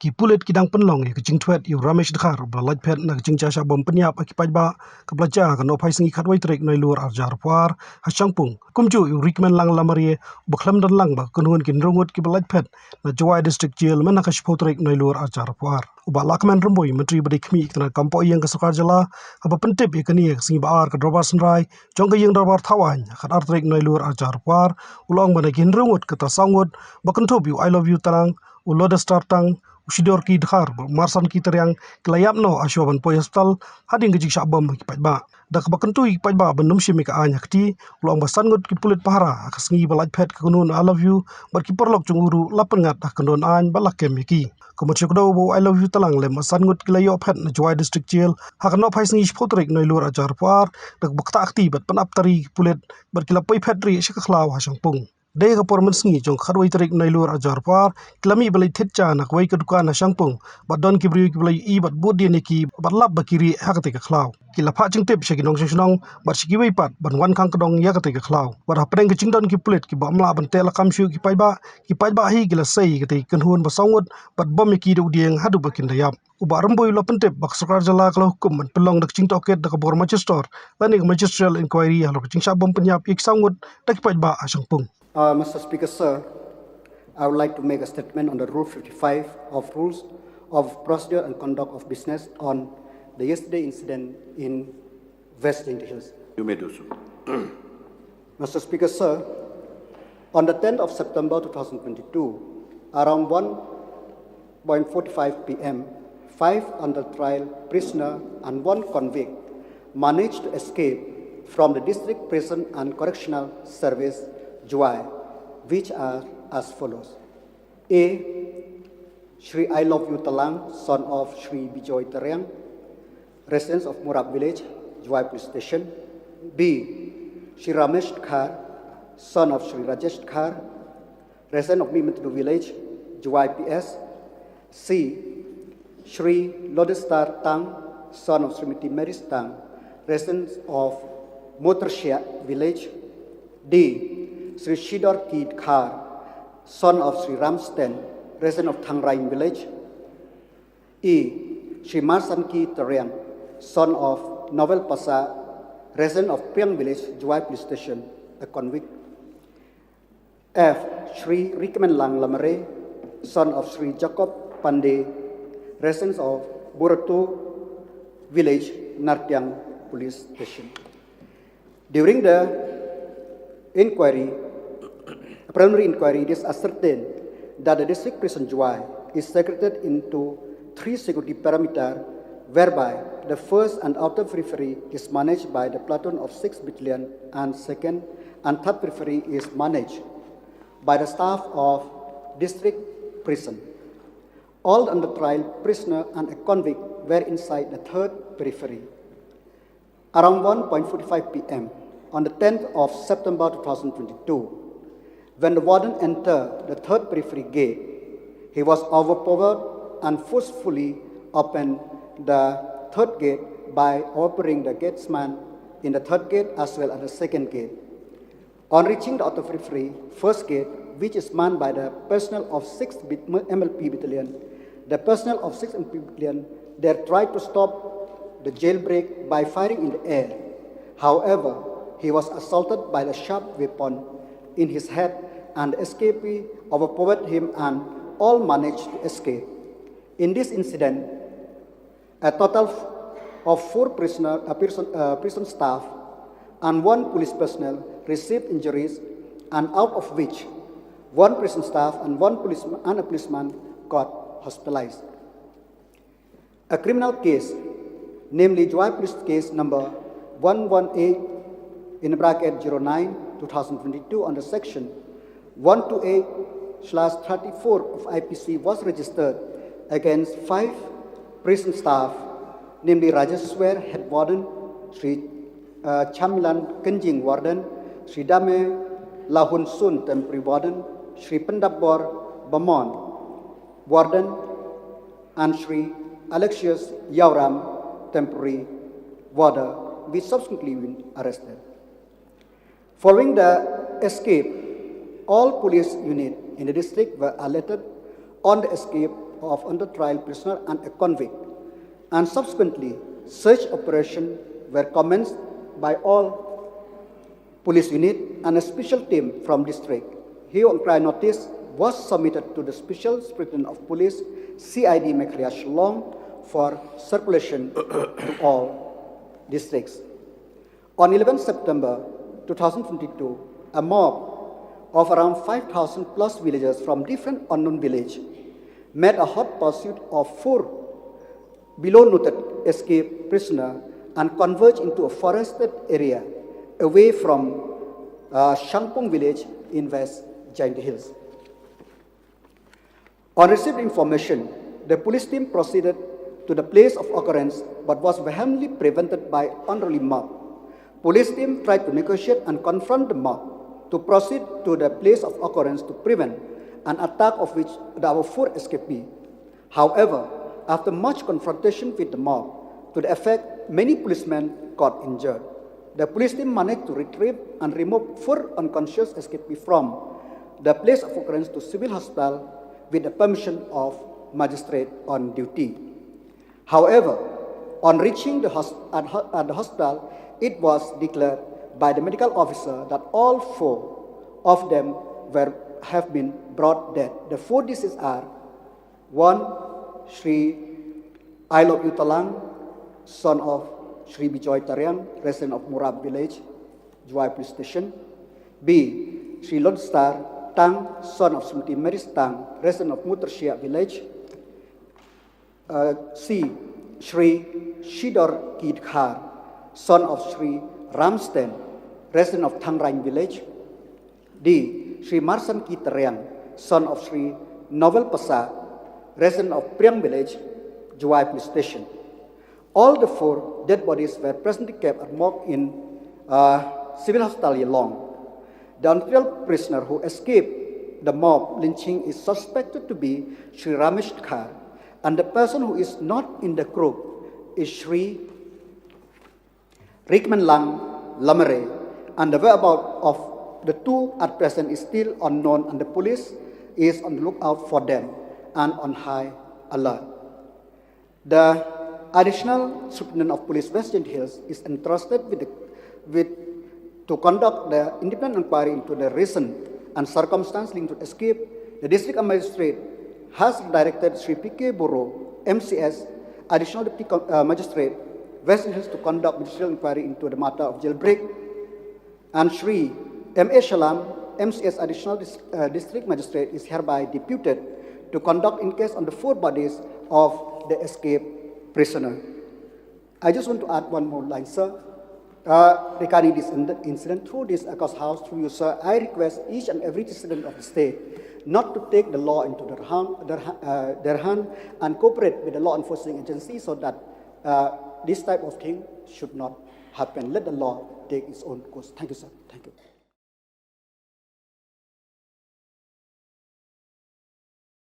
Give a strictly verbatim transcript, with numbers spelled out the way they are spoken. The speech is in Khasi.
Ki pulit ki dang pynlong ïa ka jingthwet ïa u Ramesh Dkhar ba la lait phet na ka jingjia shah bom pynïap ha ki paidbah kaba la jia ha ka nohphai sngi khatwei tarik Nailur arhajar arphew ar ha Shangpung. Kumjuh ïa u Rikmenlang Lamare ba khlem don lang bad ka kynhun ki hynriew ngut kiba la lait phet na Jowai District Jail mynta ka shiphew tarik Nailur arhajar arphew ar. U Bah Lahkmen Rymbui, Myntri ba dei khmih ka tnad kam poh ïing ka sorkar jylla, haba pyntip ïa kane ha ka sngi ba ar ka dorbar synrai jong ka ïing dorbar thaw aiñ ha ka khatar tarik Nailur arhajar arphew ar, u la ong ba na ki hynriew ngut kata saw ngut ba kynthup ïa u I Love You Talang, u Lodestar Tang, u Shidorki Dkhar bad u Marsanki Tariang ki la ïap noh ha shuwa ban poi hospital hadien ka jingshah bom ha ki paidbah. Da kaba kyntu ïa ki paidbah ban ym shim ïa ka aiñ ha kti, u la ong ba san ngut ki pulit pahara ha ka sngi ba la lait phet ka kynhun I Love You bad ki paralok jong u ruh la pynngat ha ka kynhun aiñ bad la kem ïa ki. Kumjuh kdew ba u I Love You Talang lem bad san ngut ki la ïoh phet na Jowai District Jail ha ka nohphai sngi shiphew tarik Nailur arhajar arphew ar da kaba ktah kti bad pynap tari ki pulit bad ki la poi phet rieh sha ka khlaw ha Shangpung. Dei ha ka por mynsngi jong ka khatwei tarik Nailur arhajar arphew ar, ki la mih ban leit thied ja na kawei ka dukan ha Shangpung bad don ki briew kiba la ïohi bad bud dien ïa ki bad lap ba ki rieh ha katei ka khlaw. Ki la phah jingtip sha ki nongshong shnong bad sha kiwei pat ban wan khang kdong ïa katei ka khlaw. Bad hapdeng ka jingdon ki pulit kiba ym lah ban teh lakam shuh ïa ki paidbah, ki paidbah hi ki la sei ïa katei ka kynhun ba saw ngut bad bom ïa ki da u dieng haduh ba kin da ïap. U Bah Rymbui u la pyntip ba ka sorkar jylla ka la hukum ban pynlong da ka jingtohkit da ka bor majistor lane ka magisterial inquiry halor ka jingshah bom pynïap ïa ki saw ngut da ki paidbah ha Shangpung. Uh, Mister Speaker, sir, I would like to make a statement on the Rule fifty-five of Rules of Procedure and Conduct of Business on the yesterday incident in West Jaintia Hills. You may do so. Mister Speaker, sir, on the tenth of September two thousand twenty-two, around one point forty-five P M, five under trial prisoner and one convict managed to escape from the District Prison and Correctional Service, Jowai, which are as follows. A, Shri I Love You Talang, son of Shri Bijoy Tariang, residents of Murap Village, Jowai Police Station. B, Shri Ramesh Dkhar, son of Shri Rajesh Dkhar, resident of Mihmyntdu Village, Jowai P S. C, Shri Lodestar Tang, son of Srimati Maris Tang, resident of Motorshia Village. D, Shri Shidor Ki Dkhar, son of Shri Ramsten, resident of Thangraing Village. E, Shri Marsanki Tariang, son of Novel Pasa, resident of Priang Village, Jowai Police Station, a convict. F, Shri Rikmenlang Lamare, son of Shri Jacob Pandey, resident of Burato Village, Nartiang Police Station. During the inquiry, preliminary inquiry, it is ascertained that the District Prison Jowai is segregated into three security perimeter, whereby the first and outer periphery is managed by the platoon of sixth Battalion and second and third periphery is managed by the staff of District Prison. All under trial prisoner and a convict were inside the third periphery. Around one point forty-five P M on the tenth of September two thousand twenty-two, when the warden entered the third periphery gate, he was overpowered and forcefully opened the third gate by overpowering the gatesman in the third gate as well as the second gate. On reaching the outer periphery, first gate, which is manned by the personnel of sixth Bit-, M L P Battalion, the personnel of sixth M L P Battalion, they tried to stop the jailbreak by firing in the air. However, he was assaulted by the sharp weapon in his head and the escapee overpowered him and all managed to escape. In this incident, a total f-, of four prisoner, uh, prison, uh, prison staff and one police personnel received injuries, and out of which one prison staff and one policeman and a policeman got hospitalized. A criminal case, namely Jowai Police Case number one one eight, in bracket zero nine, two thousand twenty-two, under section one two eight slash thirty-four of I P C was registered against five prison staff, namely Rajeshwar, head warden, Sri, uh, Chamilan Kenjing, warden, Sri Dame Lahun Sun, temporary warden, Sri Pendapbor Bamon, warden, and Sri Alexius Yauram, temporary warder, which subsequently been arrested. Following the escape, all police unit in the district were alerted on the escape of under trial prisoner and a convict, and subsequently search operation were commenced by all police unit and a special team from district. Hue and cry notice was submitted to the Special Superintendent of Police, C I D Meghalaya Shillong, for circulation to all districts. On eleventh September two thousand twenty-two, a mob of around five thousand plus villagers from different unknown village made a hot pursuit of four below noted escaped prisoner and converged into a forested area away from uh, Shangpung village in West Jaintia Hills. On received information, the police team proceeded to the place of occurrence but was vehemently prevented by unruly mob. Police team tried to negotiate and confront the mob to proceed to the place of occurrence to prevent an attack of which there were four escapee. However, after much confrontation with the mob, to the effect many policemen got injured, the police team managed to retrieve and remove four unconscious escapee from the place of occurrence to civil hospital with the permission of magistrate on duty. However, on reaching the hos- at, ho- at the hospital, it was declared by the medical officer that all four of them were have been brought dead. The four deceased are one, Shri I Love You Talang, son of Shri Bijoy Tariang, resident of Murab village, Jowai police station. B, Shri Lodestar Tang, son of Srimati Maris Tang, resident of Mutrashia village. Uh, C, Shri Shidor Kidkhar, son of Shri Ramsten, resident of Thangrain village. D, Shri Marsan Ki Tariang, son of Shri Novel Pasa, resident of Priang village, Jowai police station. All the four dead bodies were presently kept at morgue in uh, Civil Hospital Yalong. The untrailed prisoner who escaped the mob lynching is suspected to be Shri Ramesh Khar, and the person who is not in the group is Shri Rikman Lang Lamare, and the whereabouts of the two at present is still unknown, and the police is on the lookout for them and on high alert. The Additional Superintendent of Police West Jaintia Hills is entrusted with, the, with to conduct the independent inquiry into the reason and circumstance linked to escape. The district magistrate has directed Shri P K Boro, M C S, Additional Deputy Com- uh, Magistrate, West Jaintia Hills, to conduct ministerial inquiry into the matter of jailbreak. And Shri M A Shalam, M C S Additional Dis- uh, District Magistrate, is hereby deputed to conduct inquest on the four bodies of the escaped prisoner. I just want to add one more line, sir. Uh, regarding this in- incident, through this August House, through you, sir, I request each and every citizen of the state not to take the law into their hand, their, ha- uh, their hand and cooperate with the law enforcing agency so that uh, this type of thing should not happen. Let the law take its own course. Thank you, sir. Thank you.